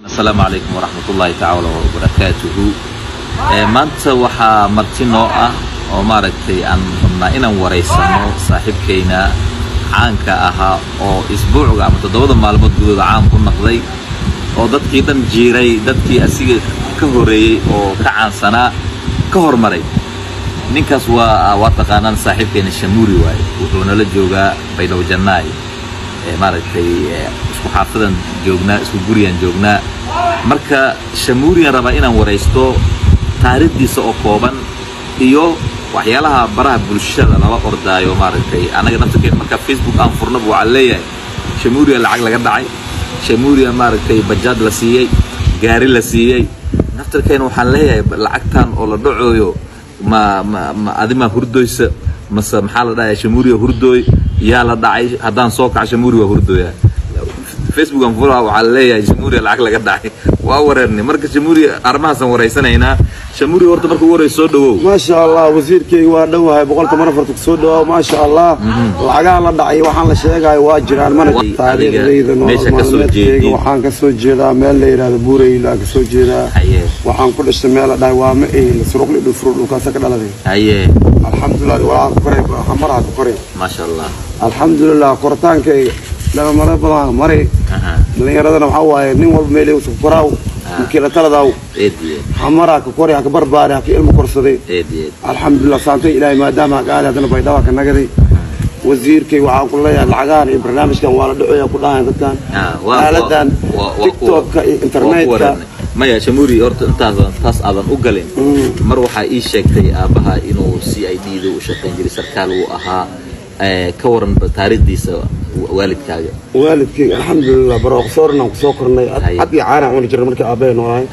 Asalaamu calaykum waraxmatullaahi tacaala wabarakaatuhu. Maanta waxaa marti noo ah oo maaragtay aan rabnaa inaan waraysano saaxiibkayna caanka ahaa oo isbuucga ama 7da maalmood gudooda caan ku noqday oo dadkii dhan jiiray, dadkii asiga ka horeeyey oo ka caansanaa ka hormaray. Ninkaas waa taqaanaan, saaxiibkayna Shamuuri waaye. Wuxuu nala joogaa Baydhabo Jannaay. Maaragtay, isku xaafadan joognaa, isku guriyaan joognaa. Marka Shamuuriyaan rabaa inaan waraysto taariikhdiisa oo kooban iyo waxyaalaha baraha bulshada lala ordaayo. Maaragtay, annaga naftarkeena marka Facebook aan furnaba waxaan leeyahay Shamuuriya lacag laga dhacay, Shamuuriya maaragtay bajaad la siiyey, gaari la siiyey. Naftarkeena waxaan leeyahay lacagtan oo la dhacooyo ma adimaa hurdoysa mase maxaa la dhahaya? Shamuuriya hurdooy yaa la dhacay. Haddaan soo kaco Shamuuri waa hurdooya. Facebook aan furaha waxaa leeyahay Shamuuriya lacag laga dhacay. Waa wareernay. Marka Shamuuriya arrimahaasaan waraysanaynaa. Shamuuriya, horta marka ugu horeysa soo dhawow. Maasha Allah, wasiirkeyga, waa dhowahay. 114 kusoo dhawaaw. Maasha Allah, lacagaha la dhacay waxaan la sheegayo waa jiraan mana. Adiga Taariikhdayda, nolol meesha ka soo maalmeedkayga, jeedid? Waxaan ka soo jeedaa meel la yidhahdo Buureyla ka soo jeedaa. Waxaan ku dhashay meel la dhahay waa ma eyla suruqli dhufro, dhulkaasa ka dhaladay. Alxamdulilah, walaa ku koray, xamaraha ku koray. Maasha Allah. Alxamdulilah, koritaankayga laba maro badan maray. Dhalinyaradana waxaa waaye nin walba meel ku koraaw markii la taladaaw. Eed iyo Xamaraa ka koray, haka barbaari, haka ilmo korsaday. Eed iyo Alxamdulilah, saantay Ilaahay maadaama haka aadi, haddana Baydhaba ka nagaday. Wasiirkay, waxaan ku leeyahay lacagahan iyo barnaamijkan waa la dhacoya ku dhahayan dadkan aaladan TikToka iyo waa ku internetka. Wareernay. Maya Shamuuri, horta intaadan taas aadan u galin, mar waxaa ii sheegtay aabbaha inuu CID da u shaqayn jiray, sarkaal uu ahaa. Ka waran taariikhdiisa waalidkaaga? Waalidkayga, alxamdulilah, barooqsoornaan kusoo kornay. Cad iyo caanaan cuni jirnay markii aabbahay noolahay.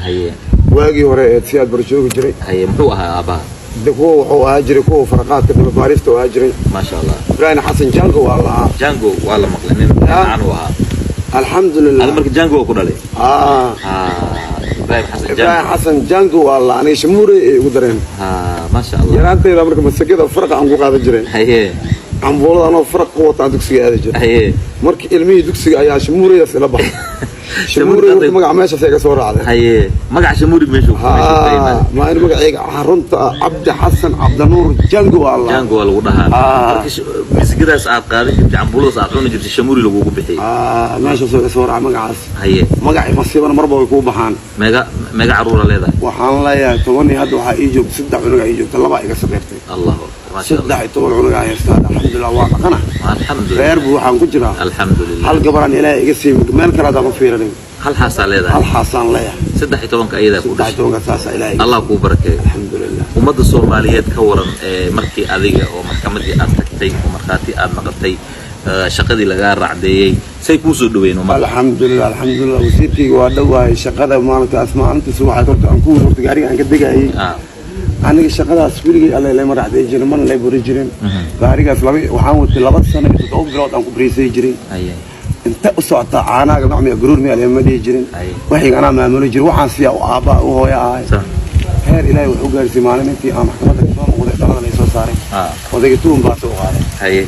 Waagii hore ee si aad barjoogi jiray. Haye, muxuu ahaa aabbaha? De kuwa wuxuu ahaa jiray kuwa faraqaadka dababaarista u ahaa jiray. Maasha Allah. Ibraahim Xasan Jango waa lahaa. Jango waa la maqlay, nin caan uu ahaa. Alxamdulilah. Ada marka Jango waa ku dhalay? Aa. Ibraahim Xasan Ibraahim Jango. Xasan Jango waa la aniga Shamuure ay ugu dareen. Maasha Allah. Yaraantayda marka masagada faraqa aan ku qaadan jiray. Cambuulada anoo faraq ku wataan dugsiga aadi jiray. Marka ilmihii dugsiga ayaa Shamuureydaas ila baxay. Shamuurey horta magaca meeshaas iga soo raacday. Haye, magaca Shamuuri meeshuu ka yimaaday? Maa in magacayga runta ah Cabdi Xasan Cabdinuur Jango waa la. Jango waa lagu dhahaa. Ah. Marka misigadaas aad qaadan jirtay, cambuuladaas aad cuni jirtay, Shamuuri lagugu bixiyey. Meeshaas iga soo raacay magacaas. Magacii masiibana marba way kuu baxaan. Meega caruura leedahay? Waxaan leeyahay 10 iyo hadda waxaa ii joogta saddex cunugaa ii joogta, labaa iga saqiirtay. Allahu akbar, maasha Allah. 13 cunugaa haystaa, alxamdulilah, waa dhaqana. Alxamdulilah. Reer buu waxaan ku jiraa. Alxamdulilah. Hal gabaraan Ilaahay iga siiyey, meel kale haddaan ma fiiranin. Hal xaasaa leedahay? Hal xaasaan leeyahay. 13ka ayadaa ku Saddex dhashay? tobanka saasaa Ilaahay iga Allah kuu barakeeyo. Alxamdulilah. Ummadda Soomaaliyeed ka waran ee markii adiga oo maxkamadii aad tagtay oo markhaati aad noqotay, shaqadii lagaa raacdeeyey, say kuu soo dhaweyn ummadda? Alxamdulilah, alxamdulilah, wasiirkayga, waa dhowahay. Shaqada maalintaas, maalinta subaxaad horta aan ku horta gaariga aan ka degayay. Aniga shaqadaas weligay Alle lama raacday jirin, mana lay buri jirin. Gaarigaas laba waxaan watay 2 sano iyo 7 bilood aan ku bariisay jiray. Inta u socotaa caanaaga macmiya garuur miya lama dhihi jirin. Waxayga anaa maamuli jiray, waxaan siyaa u aabba u hooya ahay. Heer Ilaahay wuxuu gaarsiiyey maalin intii aan maxkamadda kasoo noqday dhalada lay soo saaray. Odayga tuun baa soo qaaday.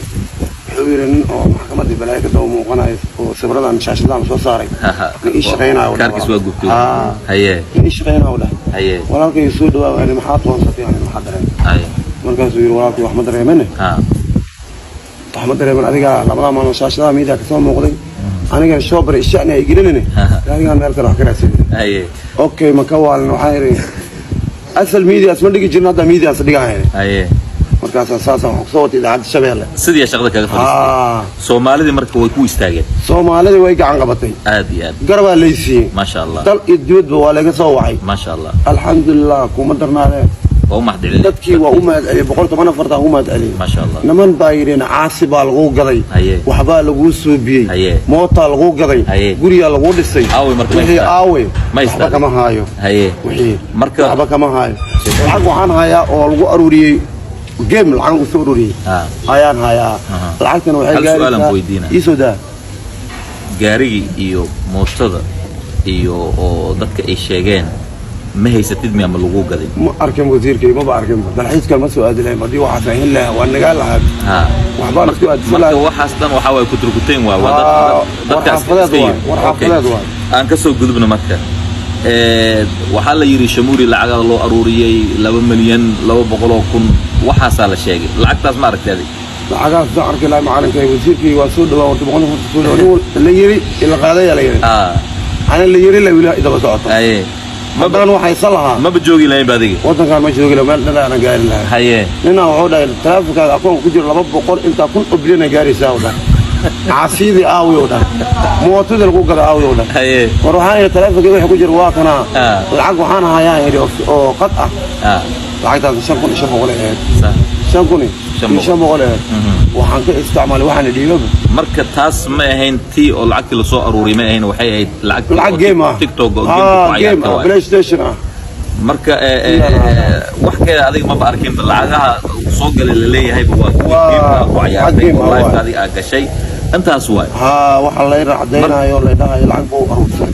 Wuxuu yidhi nin oo maxkamaddii balaayo ka daba muuqanayo oo sawiradan shaashadan soo saaray nin ii shaqaynayo. Kaarkiis waa gubtay. Nin ii shaqaynayo dhah. Walaalkay, soo dhawaa, yani maxaad qoonsatay, yani maxaad dareemay? Markaasuu yidhi, walaalkay, wax ma dareemane. Wax ma dareeman, adiga labadaa maalmood shaashadaha miidiya kasoo muuqday, anigana shoobar ishacni ay gelinine, gaarigaan meel kale wax ka raadsanay. Okay, ma ka waalin? Waxaan idhi asal miidiyaas ma dhigi jirin, hadda miidiyaas dhigahayn. Markaasaa saasaan waxaan kusoo watay Idaacadda Shabeelle. Sidii shaqada kaga fadhiistay? Soomaalidii marka way ku istaageen? Soomaalidii way gacan qabatay. Aad iyo aad. Garabaa laysiiyey. Maasha Allah. Dal iyo dibadba waa laga soo wacay. Maasha Allah. Alxamdulilah, kuma darnaadeen. Waa u mahadcelin. Dadkii waa u mahad celiyey, 114-taan ugu mahad celiyey. Maasha Allah. Niman baa yidheen caasi baa laguu gaday, waxbaa laguu suubiyey, mootaa laguu gaday, guriyaa laguu dhisay. Aaway marka, ma Wixii istaa? aaway? Ma Waxba istaa? kama haayo. Wixii waxba kama haayo. Lacag waxaan hayaa oo lagu aruuriyey game, lacag lagu soo ururiyey ayaan hayaa. Lacagtana waxay Hal su'aal aan gaaraysaa ku weydiinaa. Ii soo daa. Gaarigii iyo mootada iyo oo dadka ay sheegeen ma haysatid miya, ma lagu gadin? Ma arkin wasiirkay, maba arkin. Dalxiiskan ma soo aadi lahayn haddii waxaas ahin lahaa, waa nagaa lahaa. Waxbaan isku aadsan Marka lahaa. waxaas dhan waxaa waaye kuturkuteen, waa War dadkaas xaafadeed iska waay, yiri. war Okay. xaafadeed waay. Aan ka soo gudubno marka. Waxaa la yidhi Shamuuri lacagaa loo aruuriyey, 2,200,000, waxaasaa la sheegay. Lacagtaas ma aragtay adig? Lacagahaas soo arkay lahay macalinkay. Wasiirkii waa soo dhawaa horta, 100 soo dhawaa. Nin la yiri ila qaadayaa la yiri. Ana la yiri la wila idaba socoto. Haddana waxaa isa lahaa. Maba joogi lahayn ba adiga. Waddankaan ma joogi lahaa, meel dhan aanan gaari lahaa. Ninaa wuxuu dhahay taleefonkaaga akoonka ku jiro 200 intaa kun oo bilyan ay gaaraysaa u dhahay. Caasiyadii aawi u dhahay, mootadii lagu gada aawi u dhahay. War waxaan idhi taleefonkii wixii ku jiro waa kanaa. Lacag waxaan hayaa idhi oo qad ah. Lacagtaas 5500 ay ahayd. Shan kun iyo 500 ahayd. Waxaan ka isticmaalay waxaana dhiibaba. Marka taas ma ahayn tii oo lacagtii lasoo aruuriyay, ma ahayn, waxay ahayd lacagtii lacag oo game ah. TikTok oo game ku game ciyaarta ah. waay. PlayStation ah. Marka wax kale adiga maba arkinba. Lacagaha soo galay la leeyahayba waa kuwii game-ka ku lacag ciyaartay game oo ah, live waay. adiga aad gashay, intaas waay. Haa, waxa lay racdaynayo, lay dhahayo lacag buu aruursan.